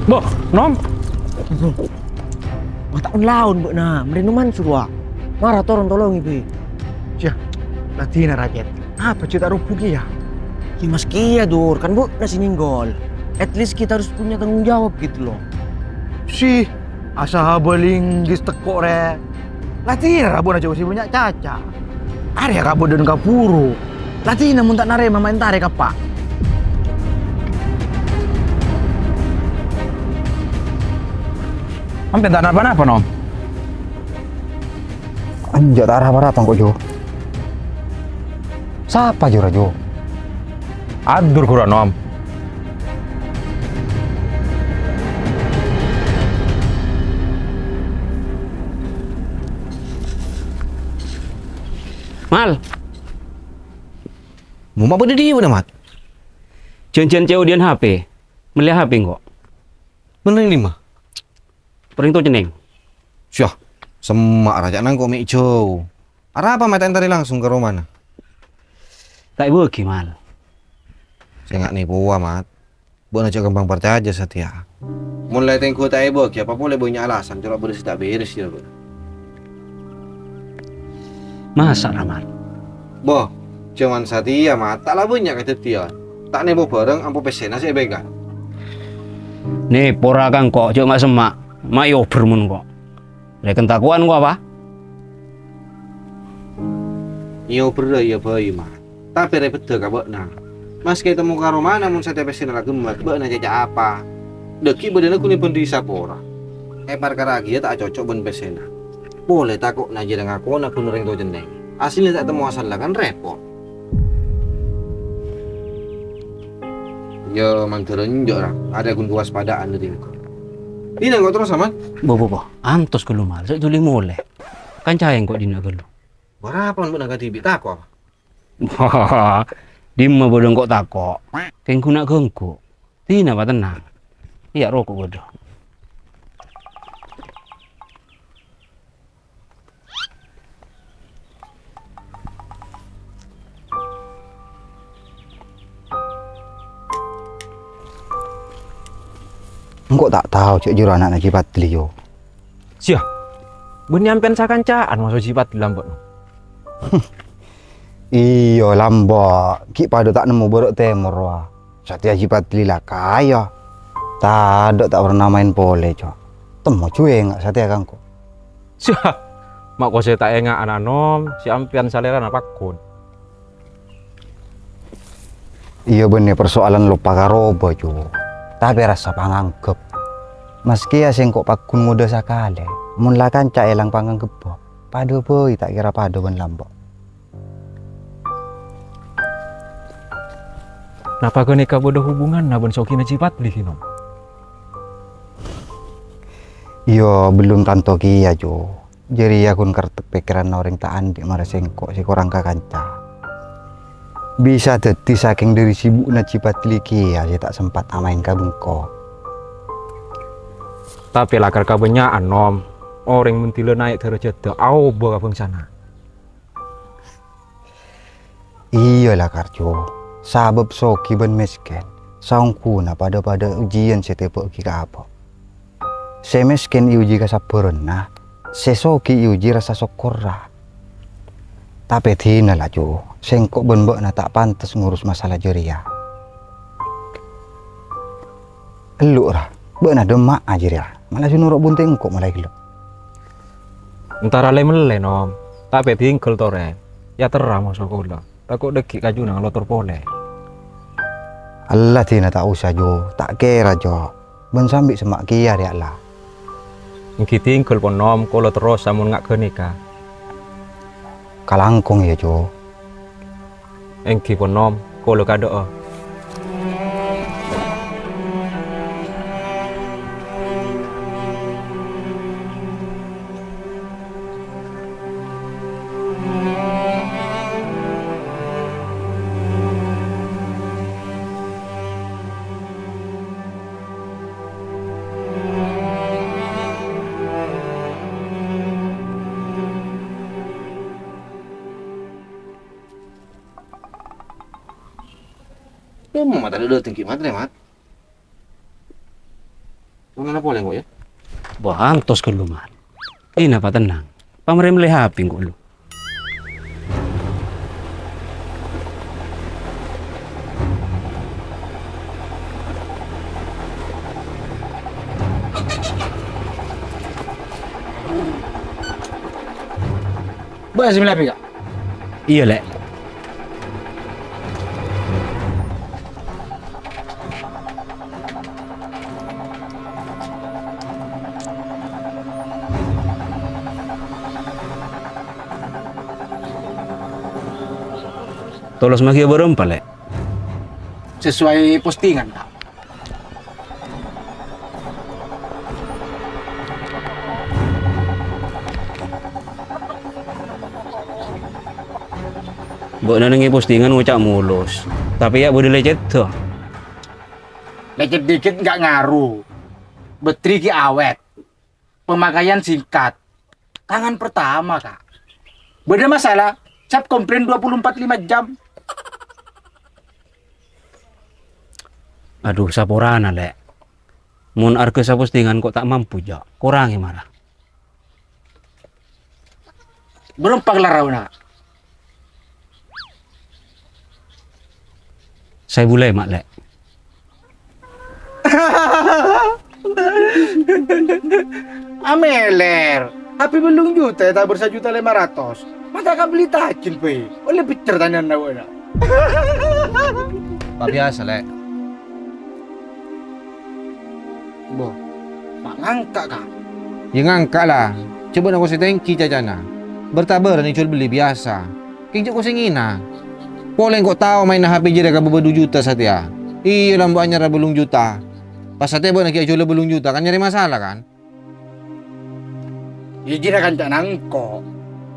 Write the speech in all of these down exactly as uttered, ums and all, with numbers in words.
Boh, Nom. Ma' ta' on-laon bâ'na, marèna Mansur, wa. Mara toron tolongè, bâi. Yâ, la dinna, Racèt. Apa jhâ' ta' robbhu kèya? Yâ, mas kèya, Dur. Kan bâ'na sè nyenggol. At least kita harus punya tanggung jawab gitu loh. Sih, asal abâ linggis teko' rè. La dinna ra bâ'na jhâ' sè bânnya' caca. Arèya kabâdâ'ân kabhuru. La dinna mon ta' narèma ma' èntarè ka eppa'. Sampèyan ta' napa-napa, Nom? Enjâ' ta' arapa-rapa engko', Jo. Sapa, Jo, ra, Jo? Adur ghuru, Nom. Mal. Moma bâdâ è dimma, Mat? Jhân-jhân cè' odi'ân H P. Mellè H P engko'. Mellè è dimma? Parèng to cennèng. Syah, semma' ra ca'na engko' mè' jâu. Arapa ma' ta' èntarè langsung ka romana? Ta' èbâghi, Mal. Sènga' nèpowa, Mat. Bâ'na jhâ' ghâmpang parcajâ satèya. Mon la ètengghu ta' èbâghi, apa polè bânnya' alasan, colo' bâdâ sè ta' bèrès, yâ, Bâ'? Masa', Ramal? Boh, jhâman satèya, Mat, ta' la bânnya' kadhâddhiyân. Ta' nèpo bhârâng ampo pèssèna sè èpèghâ'. Nèpo ra ka engko', jhâ' ma'-semma', ma' èobher mon engko'. Rèken tako'an ko apa? Èobherrâ iyâ bhâi, Mat. Tapè rèpeddhâ ka bâ'na. Maskè ètemmo ka romana mon satèya pèssèna la ghemmet, bâ'na cèca' apa? Dhâggi' bâdâna ghun èbhândhi sapora. Èparkara ghiyâ ta' acoco' bân pèssèna. Polè tako'na jârèya ngakona ghun orèng towa cennèng. Asalla ta' temmo asalla kan rèpot. Iyâ, mandhâr enjâ', ra. Arèya ghun kawaspadâ'ân dâri engko'. Dinna engko' terros, Mat? Bo, bo, bo. Antos ghâllu, Mal. Sè dhuli molè. Kancaè engko' dinna ghâllu. Bârâmpan bâ'na kadhibi', tako' apa? Dimma bâdâ engko' tako'? Kèng ghun na'-ghângghu. Dinna patennang. Iyâ, roko' bâdâ. Engko' ta' tao jhâ' jârowa ana'na Ji Padli, yo. Siya, bânnè ampèyan sakanca'an maso' Ji Padli lambâ', no? Iyâ, lambâ'. Ghi' padâ ta' nemmo bârâ' tèmor, wa. Satèya Ji Padli la kaya. Tadâ' ta' pernah maèn polè, Jo. Temmo juwènga' satèya ka engko'. Siya, ma' kosè ta' ènga' ana' nom, sè ampèyan salèrana pagghun. Iyâ, bânnè persoalan loppa ka roba, Jo. Tapè rassa panganggep. Maskèya sèngko' pagghun ngodâ sakalè, mon la kanca èlang panganggebbhâ, padâ bhâi ta' kèra padâ bân lambâ'. Napa ghânèka bâdâ hubunganna bân Sogina Ji Padli, Nom? Iyâ, bellum tanto kèya, Jo. Jârèya ghun kartep pèkkèranna orèng ta' andi' mara sèngko' sè korang kakanca. Bisa dhâddhi sakèng dâri sibu'na Ji Padli kèya sè ta' sempat amaèn ka bengko. Tapè lakar kabânnya'an, Nom. Orèng mon dhilâ naè' dârâjhâddhâ aobâ ka bângsana. Iyâ la, Karjo, sabâb soghi bân mèskèn saongghuna padâ-padâ ujiyân sè tèbâ'aghi ka abâ'. Sè mèskèn èojhi kasabbhârânna, sè soghi èojhi rassa sokkorra. Tapè dinah la, Jo, sèngko' bân bâ'na ta' pantes ngurus masalah jârèya. Ellu', ra, bâ'na dâmma'a jârèya, mala sè noro' bunte' engko' molaè ghellu. Entara lè-mellè, Nom. Tapè dingghâl torè. Èyaterra moso kaulâ. Tako' dhâggi' kajuna ngalotor polè. Ella dinah ta' osa, Jo. Ta' kèra, Jo. Bân sambi semma' kèya rèya, la. Èngghi dingghâl pon, Nom. Kaulâ terrosa mon nga' ghânèka. Kalangkong, yâ, Jo. Èngghi pon, Nom, kaulâ kadhâ'â. Emma tadâ' dâteng ghi' matrè, Mat? Mana polè, kok, ya? Wah, antos ghâllu, Man. Ina, patennang. Pamarè mellè H P, kok, lu. Bâ'na sè mellè H P, Ka'? Iyâ, Lè'. Tolos maghi bârâmpa, Lè'? Sesuai postingan, Ka'. Bâ'na neng è postingan ngoca' molos, tapè yâ bâdâ lècèdhâ. Lècèt dikit nggak ngaruh. Bâtri ghi' awet. Pemakaian singkat. Tangan pertama, Ka'. Bâdâ masalah, cap komplain dua puluh empat lima jam. Adhu, saporana, Lè'. Mon arghâ sapostingan kok ta' mampu, jâ'. Korangè mara. Bârâmpa kellarraonna? Saèbu lèma', Lè'. Amèlèr. Hape bâllung juta ètabâr sajuta lèma ratos. Ma' ta' kabelli tajin, bhâi. Ollè beccer tanana bâ'na. Pa' biyasa, Lè'. Bo, ma' ngangka', Ka'? Yâ, ngangka', la. Jhâ' bâ'na kosè tèngghi cacana. Bâr-tabârân èjhuwâl bellè biyasa. Kèng jhâ' kosè ngèna. Polè engko' tao maènna hape jârèya ka bâbâ du juta satèya. Iyâ, la embu' anyarra bâllung juta. Pas satèya bâ'na ghi' ajhuwâlâ bâllung juta, kan nyarè masalah, kan? Yâ, jârèya kancana engko'.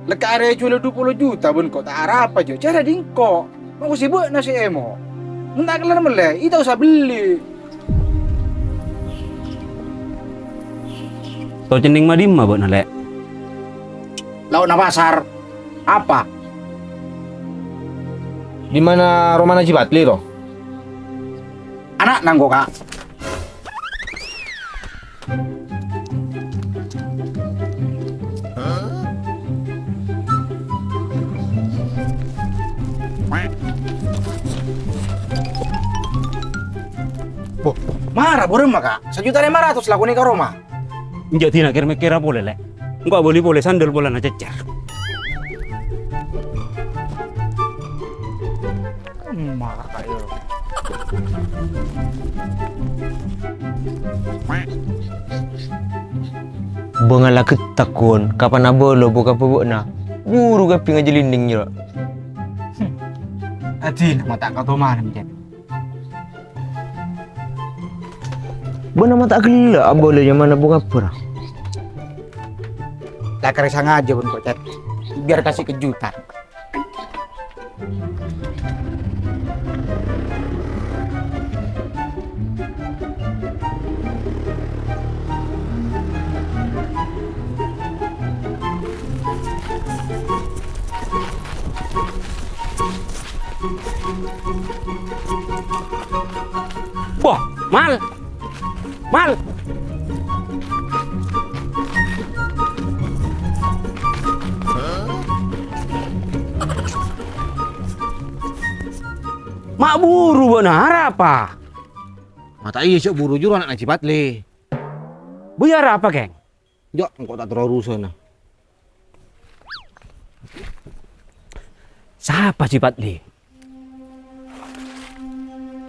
Lekka' arèya èjhuwâlâ du polo juta bân ko' ta' arapa, jhâ' jârèya dhi' engko'. Ma' kosè bâ'na sè èmo'. Mon ta' kellar mellè, ètao sabellè. Tao cennèng ma' dimma bâ'na, Lè'? Lao'na pasar. Apa? Dimma romana Ji Patli, ro? Ana'na engko', Ka'. Bo, mara bârâmma, Ka'? Sajuta lèma ratos lakonè ka roma. Enjâ' dina kèr-mèkkèra polè, Lè'. Engko' abâli polè sandal polana cècèr. Mara, Ka', yâ. Bângalla ghettak, Gun. Kapan abâlâ bu-kabbu bâ'na? Buru kabbhi ngajhâlinding, jârèya. Adina ma' ta' katomanan, Cèt. Bâ'na ma' ta' ghellâ' abâlâ nyamana bu-kabbhurrâ. La karè sangajâ bân ko', Cèt. Biar kasih kejutan. Wah, Mal! Mal! Ma' buru bâ'na, arapa? Ma' ta' iyâ, jhâ' buru jârèya ana'na Ji Patli. Bâ, arapa, Kèng? Jhâ', engko' ta' terro urusana. Sapa Ji Patli?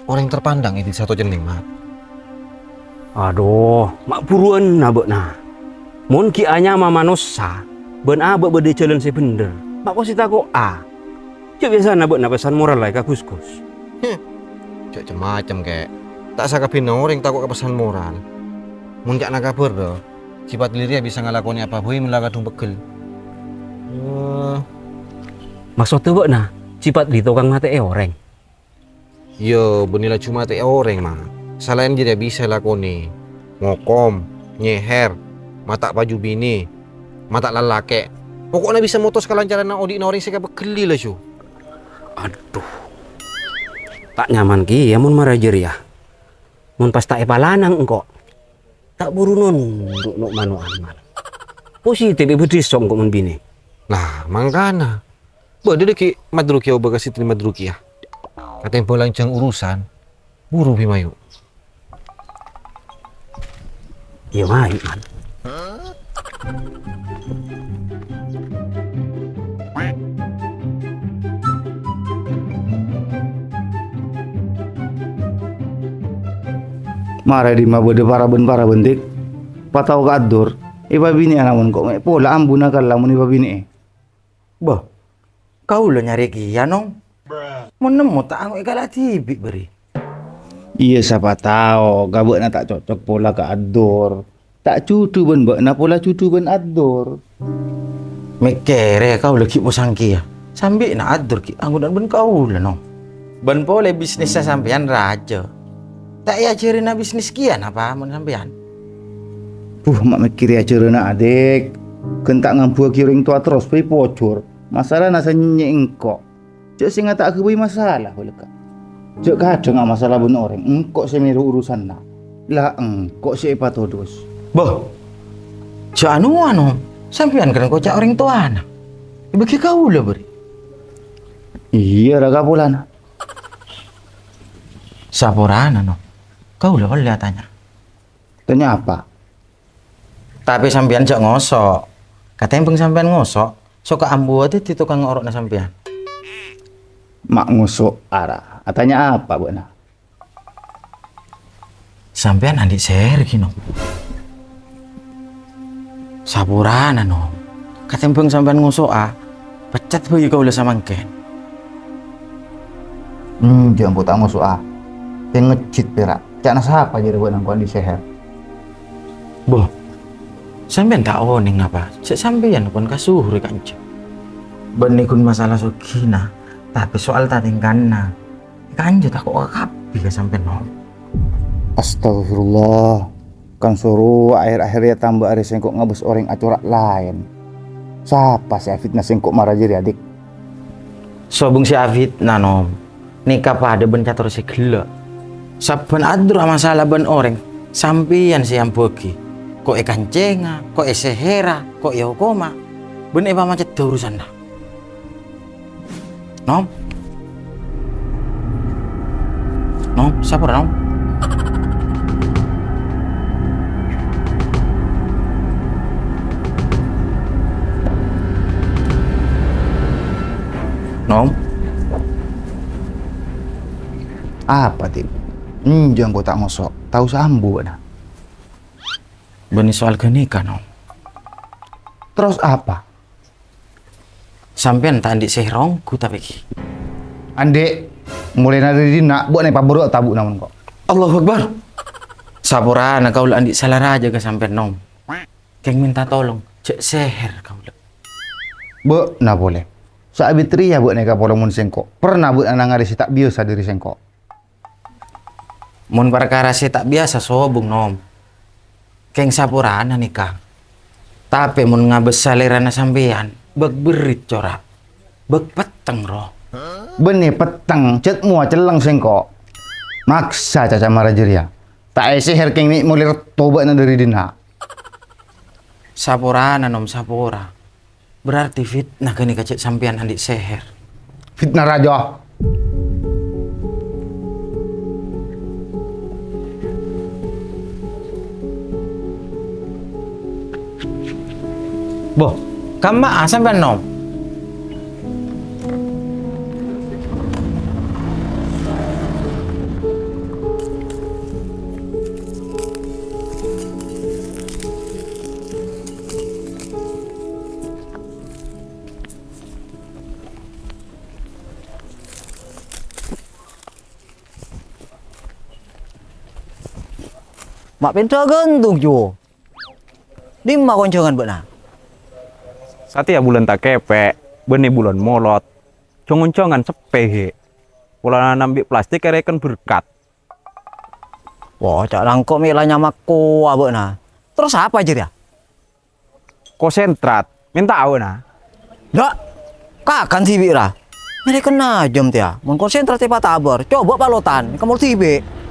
Orèng terpandang è dhisa Tocennèng, Mat. Adhu, ma' buruwânna bâ'na. Mon ghi' anyama manossa, bân abâ' bâdâ è jhâlân sè bhendher, ma' kosè tako'a. Jhâ' biyasana bâ'na pèsan moral la èkaghusghus. Huh. Jhâ' cem-macem, Kè'. Ta' sakabbhiyânna orèng tako' ka pèsan moral. Mon ca'na kabhâr, Ji Patli rèya bisa ngalakonè apa bhâi mon la kadhung pegghel. Eh. Maksodda bâ'na, Ji Patli tokang matè'è orèng? Iyâ, bânnè laju matè'è orèng, Ma. Salaèn jârèya bisa èlakonè, ngokom, nyèhèr, mata' paju binè, mata' lalakè'. Poko'na bisa motos kalancaranna odi'na orèng sè èkapegghelli laju. Adhu. Ta' nyaman kèya mon mara jârèya. Mon pas ta' èpalanang engko'. Ta' buru nondhu' no'-mano'an, Mal. Positif èbâdhi songko' mon binè. Lah, mangkana. Bâdâ dhâggi' madruki obâ ka Siti Madruki, yâ. Katèmbhâng lanjhâng urusan, buru bi' mayu. Iyâ, mayu, Mal. Mara dimma bâdâ paraban-paraban, Dik. Patao ka Adur, èpabinè'a namong ko' mè' pola ambuna kala mon èpabinè'è. Bâh, kaulâ nyarè kèya, Nom. Mon nemmo ta' angghuy kala dhibi' bâri'. Iyâ, sapa tao ka bâ'na ta' cocok pola ka Adur. Ta' judhu bân bâ'na pola judhu bân Adur. Mèkkèrè kaulâ ghi' posang kèya. Sambi'na Adur ghi' angguna'an bân kaulâ, Nom. Bân polè bisnissa sampèyan rajâ. Ta' èajhârina bisnis kèya napa mon sampèyan? Buh, ma' mèkkèrè ajhârânna, Adik. Ghân ta' ngambuwâghi orèng towa terros bhâi pojhur. Masalana sè nyè' engko'. Jhâ' sè ngata'a ghâbây masalah, bâlâkka'. Jhâ' kadhâng amasalah bân orèng, engko' sè mèro urusanna. La engko' sè èpatodus. Bâh, jhâ' anowa, Nom. Sampèyan kèng koca' orèng towana. Èbâghi kaulâ bâri'. Iyâ, ra kapolana. Saporana, Nom. Kaulâ ollè atanya. Tanya apa? Tapè sampèyan jhâ' ngoso'. Katèmbhâng sampèyan ngoso', sokka' ambu dhâddhi tokang oro'na sampèyan. Ma' ngoso' ara. Atanya apa bâ'na? Sampèyan andi' sèhèr ghi, Nom? Saporana, Nom. Katèmbhâng sampèyan ngoso'a, pecat bhâi kaulâ samangkèn. Hmm, jhâ' engko' ta' ngoso'a. Pèngejjhit pèra'. Ca'na sapa jârèya bâ'na engko' andi' sèhèr? Bâh, sampèyan ta' onèng napa? Jhâ' sampèyan pon kasuhur èkanca. Bânnè ghun masalah sogina, tapè soal tatèngkana. Èkanca tako' kabbhi ka sampèyan, Nom. Astagfirullah. Kan soro akhèr-akhèr ya tamba arè sèngko' ngabâs orèng acora' laèn. Sapa sè afitna sèngko' mara jârèya, Dik? Sobung sè afitna, Nom. Nèka padâ bân cator sè ghellâ'. Sabbhân adur amasalah bân orèng, sampèyan sè èambâghi. Ko' èkancènga, ko' èsèhèra, ko' èokoma, bân èpamacedda urusanna. Nom? Nom, saporana, Nom? Nom? Apa, Dik? Enjâ' engko' ta' ngoso'. Tao sè ambu bâ'na. Bânnè soal ghânèka, Nom. Terros apa? Sampèyan ta' andi' sèhèr ongghu tapè ghi? Andi', molaè dhâri dinna' bâ'na èpaburu' tabu'na mon ko'. Allahu Akbar! Saporana kaulâ andi' sala rajâ ka sampèyan, Nom. Kèng mènta tolong, jhâ' sèhèr kaulâ. Bâ'na polè. Saabit rèya bâ'na èkapolong mon sèngko'. Pernah bâ'na nangalè sè ta' biyasa dhâri sèngko'? Mon parkara sè ta' biyasa sobung, Nom. Kèng saporana nèka. Tapè mon ngabâs salèrana sampèyan, bâk berrit cora'. Bâk petteng, ro. Bânnè petteng, jhât mowa celleng sèngko'. Maksa caca mara jârèya. Ta' èsèhèr kèng mè' molè retto bâ'na dhâri dinna'. Saporana, Nom, sapora. Berarti fitnah ghânèka jhâ' sampèyan andi' sèhèr. Fitnah rajâ. Boh, kamma'a sampèyan, Nom? Ma' pènta ghântung, Jo. Dimma konjhângan bâ'na? Satèya bulân ta' kèpè', bânnè bulân molot. Jhung-onjhungan seppè, ghi. Polana nambi' plastik èrèken berkat. Wah, ca' langko' mè' la nyamakkowa bâ'na. Terros apa jârèya? Konsentrat, mènta awâna. Dâ', kakan dhibi' ra. Mèrèken ajâm tèya, mon konsentrat èpatabar, coba palotan, kemol dhibi'.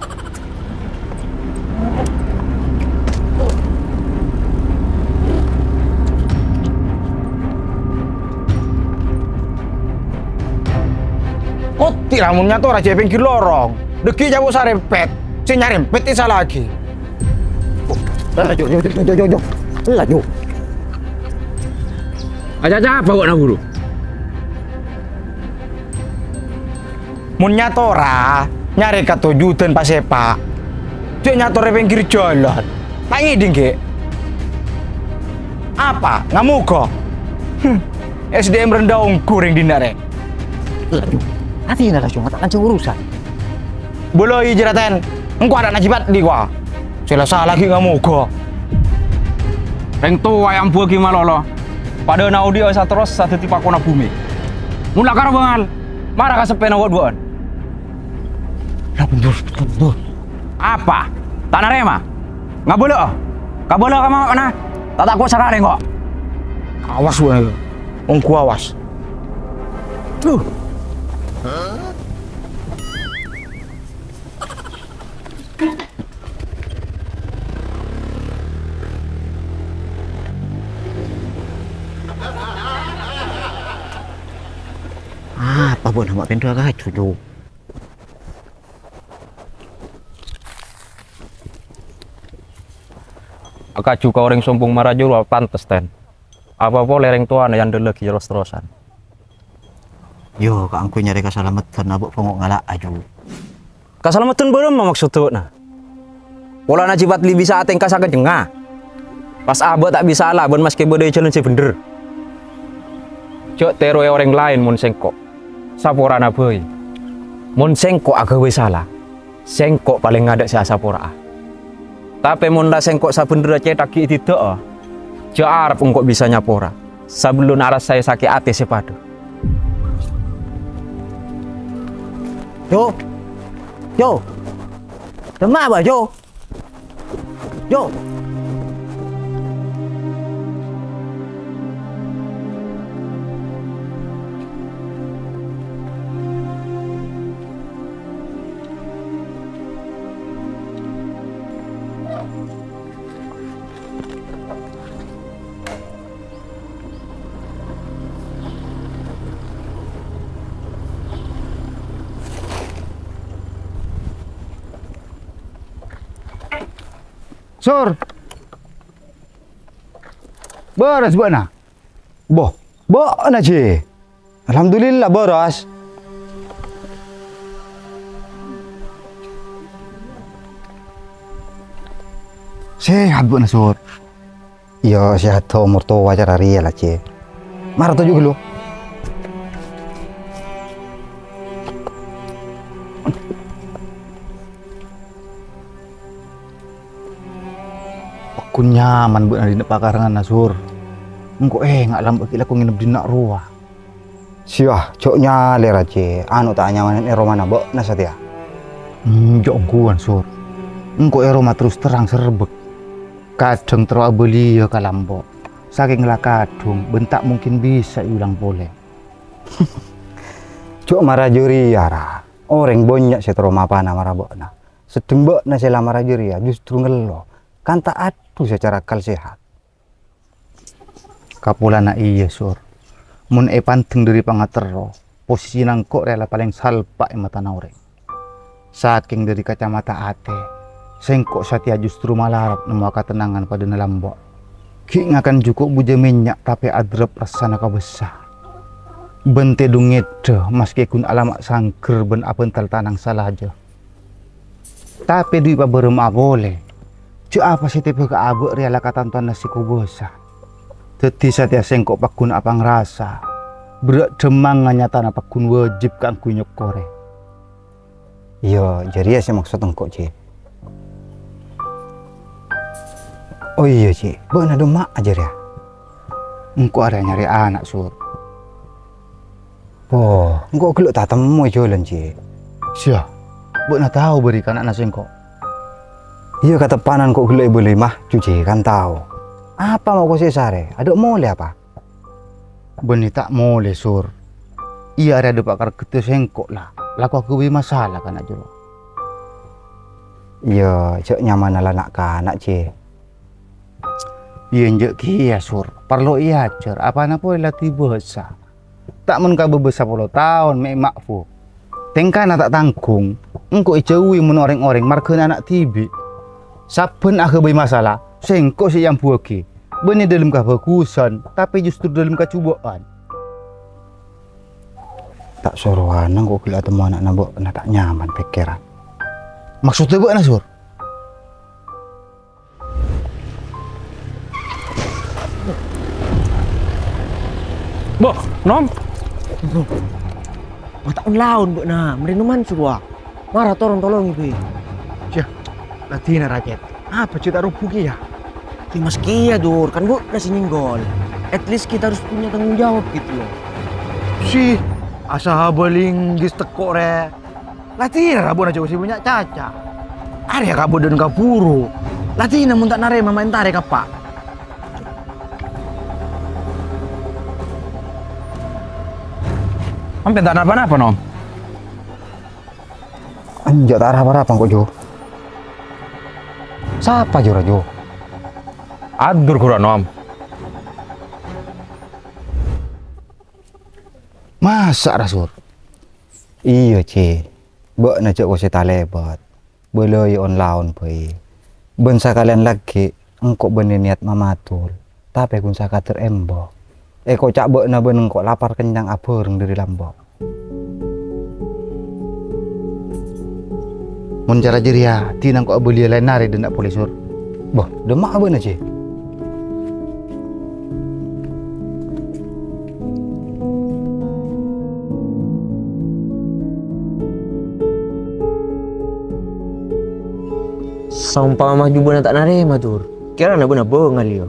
Ti' lamon nyatora jhâ' è pèngghir lorong. Dhâggi' jhâ' sarèmpèt. Sè nyarèmpèt èsala'aghi. Laju, laju, laju, laju, laju. Laju. Aja' capa' bâ'na, Guru. Mon nyatora, nyarè katojudan pasèpa'. Jhâ' nyator è pèngghir jhâlân. Ta' ngèdhing, ghi'? Apa? Ngamoghâ? Hmm. S D M rendah ongghu rèng dinna', rè. Laju. Atèna laju, ta' lanjut urusan. Bâlâi, Jhâ Ratèn. Engko' adâ' Najib Adli, wa. Sè la sala ghi' ngamoghâ. Rèng towa èambuwâghi malolo. Padâna odi'â saterrossa dhâddhi pakonna bhumè. Mon la karo bângal, mara ka seppèna wâ'-duwâ'ân. La bendher, bendher. Apa? Ta' narèma? Ngabâlâ'â? Kabâlâ ka mama'na? Ta' tako' sararè engko'? Awas, wâ. Ongghu awas. Duh. Apa bâ'na ma' pendhâ kaju, Ju? Akaju ka orèng sombong mara juru pantes, Ten. Apa polè rèng towana èandellaghi ros-terrosan? Yo, kaangghuy nyarè kasalameddhân, abâ' pongo' ngala', Ju. Kasalameddhân bârâmma maksodda bâ'na? Polana Jhâ Patli bisa atèngka sakencengnga. Pas abâ' ta' bisa alabân maskè bâdâ è jhâlân sè bhendher. Jhâ' tèroè orèng laèn mon sèngko'. Saporana bhâi. Mon sèngko' aghâbây sala, sèngko' palèng adâ' sè asapora'a. Tapè mon la sèngko' sabhendherra cèthaghi è didâ'â, jhâ' arep engko' bisa nyapora, sabellunna arassaè sakè' atè sè padâ. Jo! Jo! Temma, Bah, Jo? Jo! Sur. Bârâs bâ'na? Boh, bâ'na, Ji. Alhamdulillah, bârâs. Sehat bâ'na, Sur? Iyâ, sehat, omor towa cara rèya la, Ji. Mara toju' ghâllu. Paggun nyaman bâ'na dinna' pakaranganna, Sur. Engko' enga' lambâ' ghi' lako ngènep dinna' rowa. Siyah, jhâ' nyalèra, Ji. Ano ta' anyamanan è romana bâ'na satèya. Hmm, jhâ' ongghuwân, Sur. Engko' è roma terros terrang serbek. Kadhâng terro abâliyâ ka lambâ'. Sakèng la kadhung, bân ta' mungkin bisa èulang polè. Jhâ' mara jârèya, ra. Orèng bânnya' sè terro mapana mara bâ'na. Seddheng bâ'na sè la mara jârèya justru ngello, kanta' adu sacara akal sehat. Kapolana iyâ, Sur. Mon èpandeng dhâri pangaterro, posisina engko' rèya la palèng salpa' è matana orèng. Sakèng dhâri kacamata atè, sèngko' satèya justru malarat nemmowa katennangan padâna lambâ'. Ghi' ngakan jhuko' bujâ mènnya' tapè aderrep rassana kabâsa. Bân tèdung ngèdhâ maskè ghun alama' sangghâr bân abhântal tanang salajâ. Tapè dhu pabârâmma'a polè, jhâ' apa sè tèbâ ka abâ' rèya la katantowanna sè kobâsa. Dhâddhi satèya sèngko' paggun apangrasa, berrâ' dhâmmangnga nyatana paggun wâjib kaangghuy nyokkorè. Iyâ, jârèya sè maksod engko', Ji. Oh iyâ, Ji, bâ'na dâ' emma'a jârèya? Engko' arèya nyarè ana', Sur. Oh, engko' ghellâ' tatemmo è jhâlân, Ji. Siya, bâ'na tao bâri' kana'na sèngko'? Iyâ, kateppanan engko' ghellâ' èbâlâi mah, Ju, Ji, kan tao. Apa mako sè èsarè? Adâ' molè apa? Bânnè ta' molè, Sur. Iyâ arèya dâpa' kargedda sèngko' la, lako aghâbây masala kana' jârowa. Iyâ, jhâ' nyamana la na'-kana', Ji. Iyâ, enjâ' kèya, Sur. Parlo èajhâr, apana polè la dibâsa. Ta' mon kabâbâ sapolo taon mè' ma'fu. Tèngkana ta' tangghung, engko' èjhâuwi mon rèng-orèng marghâna ana' dhibi'. Sabbhân aghâbây masalah, sèngko' sè èambuwâghi. Bânnè dhâlem kabhâghusân, tapè justru dhâlem kajhubâ'ân. Ta' sorowana engko' ghellâ' atemmo ana'na bâ'na ta' nyaman pèkkèran. Maksodda bâ'na, Sur? Boh, Nom. Ma' ta' on-laon bâ'na, marèno mansur, wa. Mara toron tolongè, bhâi. Yâ, la dhina, Racet. Apa jhâ' ta' robu kèya? Yâ, mas kèya, Dur, kan bâ'na sè nyenggol. At least kita harus punya tanggung jawab gitu loh. Sih, asa abâ linggis tekko' rè. La dhina ra bâ'na jhâ' sè bânnya' caca. Arèya kabâdâ'ân kabhuru. La dhina mon ta' narèma ma' èntarè ka eppa'. Sampèyan ta' napa-napa, Nom? Enjâ' ta' rapa-rapa engko', Jo. Sapa, Jo, ra, Jo? Adur ghuru, Nom. Masa', ra, Sur? Iyâ, Ji. Bâ'na jhâ' kosè talèbât. Bâlâi on-laon bhâi. Bân sakalèyan lagghi', engko' bânnè niyat mamatul, tapè ghun sakadâr emba. Èkoca' bâ'na bân engko' lapar kennyang abhâreng dhâri lambâ'. Mon cara jârèya, dhina engko' abâliyâ laèn arè dâ' enna' polè, Sur. Bâh, dâ' emma'a bâ'na, Ji? Saompama jhubâ'na ta' narèma, Dur, kèrana bâ'na bângal, yâ?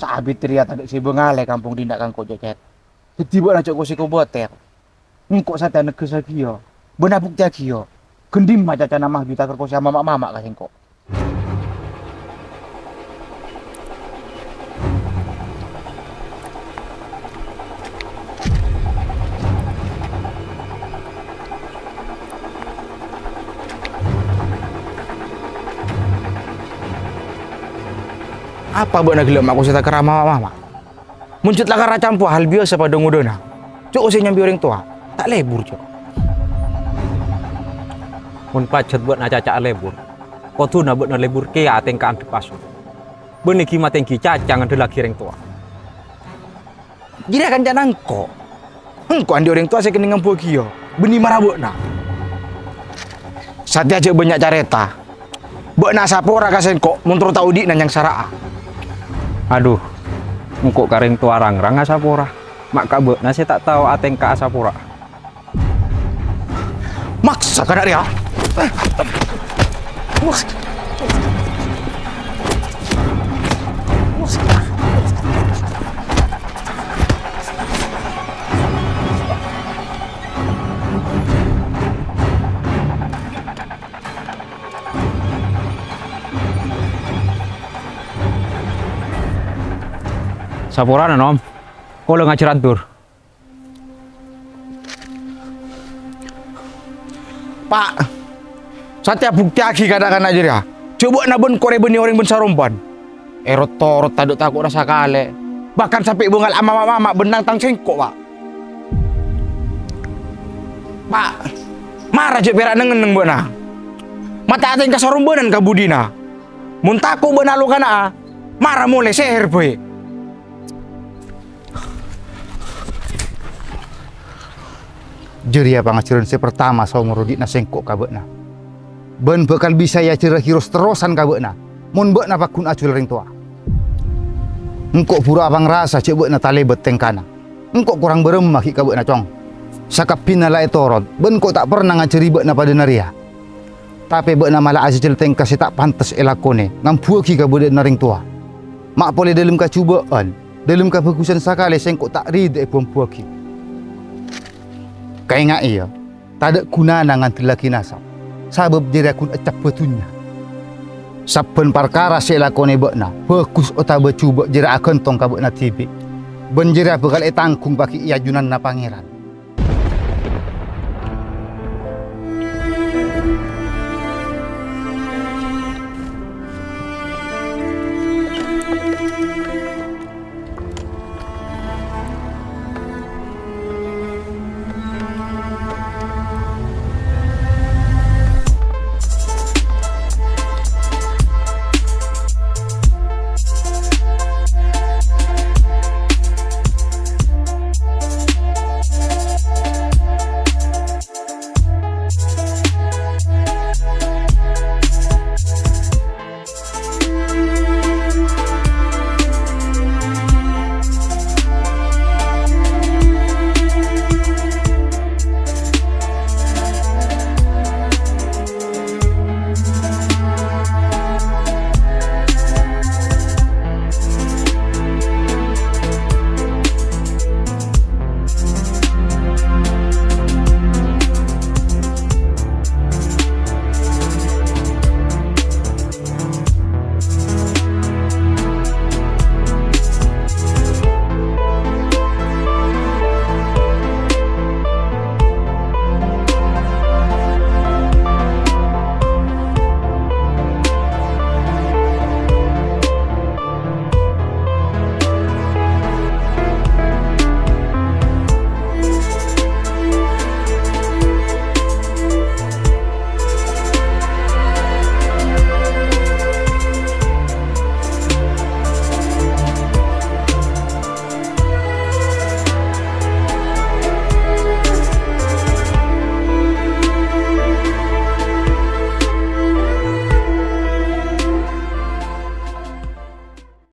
Sabit rèya tadâ' sè bângal è kampong dinna' ka engko', Cecet. Dhâddhi bâ'na jhâ' kosè kobâtèr. Engko' satèya negghâssaghiyâ, bân abuktèyaghi, yâ, ghân dimma cacana Mahdi ta' kèra kosè amama'-mama' ka sèngko'. Apa bâ'na ghellâ' ma' kosè ta' kèra amama'-mama'? Mon jhât lakar acampo hal biyasa padâ ngodâna, jhâ' kosè nyambi orèng towa, ta' lebur, jhâ'. Mon pajhât bâ'na caca'a lebur, kodhuna bâ'na lebur kèya atèngka andhâp aso. Bânnè ghi-matèngghi caca ngandellaghi rèng towa. Jârèya kancana engko'. Engko' andi' orèng towa sè kennèng ngambuwâghiyâ, bânnè mara bâ'na. Satèya jhâ' bânnya' carèta. Bâ'na asapora ka sèngko' mon terro ta' odi'na nyangsara'a. Adhu, engko' ka rèng towa rangrang asapora. Ma' ka bâ'na sè ta' tao atèngka asapora. Maksa kana' rèya. Saporana, Nom. Kaulâ ngajhâr adur. Pa', satèya buktèyaghi ka na'-kana' jârèya, jhâ' bâ'na bân korè bânnè orèng bân-sarombân. È ro'-toro' tadâ' tako'na sakalè. Bahkan sampè' bângal amama'-mama' bân nangtang sèngko', Pa'. Pa', mara jhâ' pèra' neng-enneng bâ'na. Ma' ta' atèngka sarombânan ka budina. Mon tako' bâ'na alokana'a, mara molè sèhèr bhâi. Jârèya pangajhârân sè partama saomor odi'na sèngko' ka bâ'na. Bân bhâkal bisa èajhârraghi ros-terrosan ka bâ'na, mon bâ'na pagghun ajhuwâl rèng towa. Engko' buru apangrasa jhâ' bâ'na talèbât tèngkana. Engko' korang bârâmma ghi' ka bâ'na, Cong. Sakabbhiyânna la ètorot, bân engko' ta' perna ngajhâri bâ'na padâna rèya. Tapè bâ'na mala ajhâjhâl tèngka sè ta' pantes èlakonè, ngambuwâghi kabâdâ'ânna rèng towa. Ma' polè dâlem kajhubâ'ân, dâlem kabhâghusân sakalè sèngko' ta' rida èbu-ambuwâghi. Kaènga'è, yâ, tadâ' ghunana ngandellaghi nasab, sabâb jârèya ghun ècabbhâ dhunnya. Sabbhân parkara sè èlakonè bâ'na, bhâghus otabâ jhubâ', jârèya aghântong ka bâ'na dhibi', bân jârèya bhâkal ètangghung paghi' è ajunanna Pangèran.